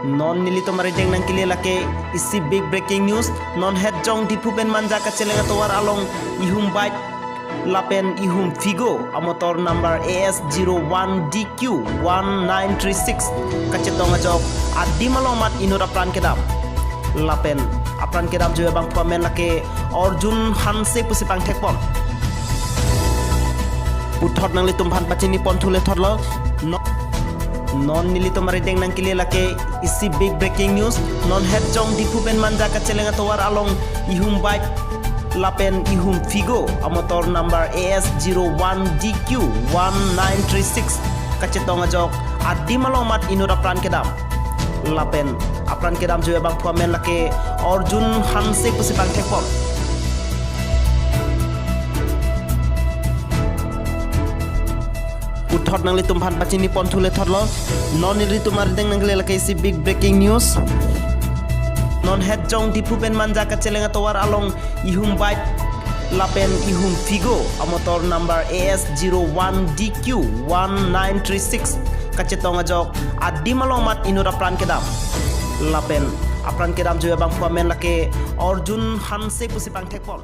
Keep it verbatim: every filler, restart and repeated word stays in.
Non nelitum arideng nangkele lake isi big breaking news. Non het jong Diphu pen Manja kacheleng atovar along ihum bike lapen ihum Figo amotor number A S zero one D Q one nine three six kachetong ajok adim along mat inut apran kedam. Lapen apran kedam joi abangphu amen lake Arjun Hanse pusi pangthekpon. Puthot nanglitum aphan pachini pon thule thotlo. No, non nelitum arideng nangkele lake isi big breaking news. Non het jong Diphu pen Manja kacheleng atovar along ihum bike lapen ihum Figo amotor number A S zero one D Q one nine three six kachetong ajok adim along mat inut apran kedam. Lapen apran kedam joi abangphu amen lake Arjun Hanse pusi pangthekpon. Puthot nanglitum aphan pachini pon thule thotlo. Non nelitum arideng nangkele lake isi big breaking news. Non het jong Diphu pen Manja kacheleng atovar along ihum bike lapen ihum Figo amotor number A S zero one D Q one nine three six kachetong ajok adim along mat inut apran kedam. Lapen apran kedam joi abangphu amen lake Arjun Hanse pusi pangthekpon.